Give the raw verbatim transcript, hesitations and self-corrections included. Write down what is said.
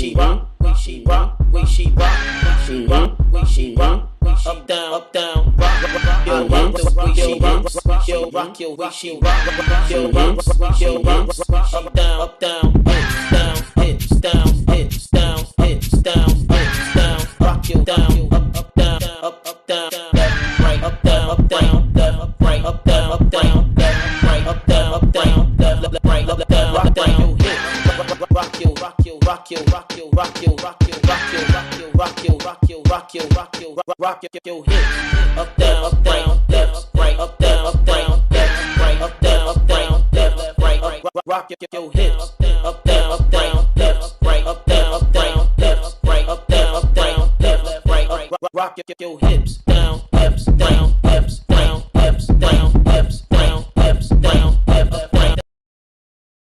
she rock, way she rock, way she rock, way she rock, way she rock, way she up down, up down, rock, rock, rock your hips, way she rock, way she rock your, way she rock, rock your hips, way she rock, way she up down, up down, hips down, hips down, hips down, hips down, hips down, rock your down, up, up down, up, up down, left, right, up down, up down, left, right, up down, up down, left, right, up down, up down, left, right, up down, rock down your hips, rock your, rock your, rock your, rock your, rock your, rock your, rock your, rock your, rock your, rock your, rock your, rock your, rock your, rock your, rock your hips, up down, up down, left, right, up down, up down, left, right, up down, up down, left, right, rock, rock, rock your hips, up down, up down,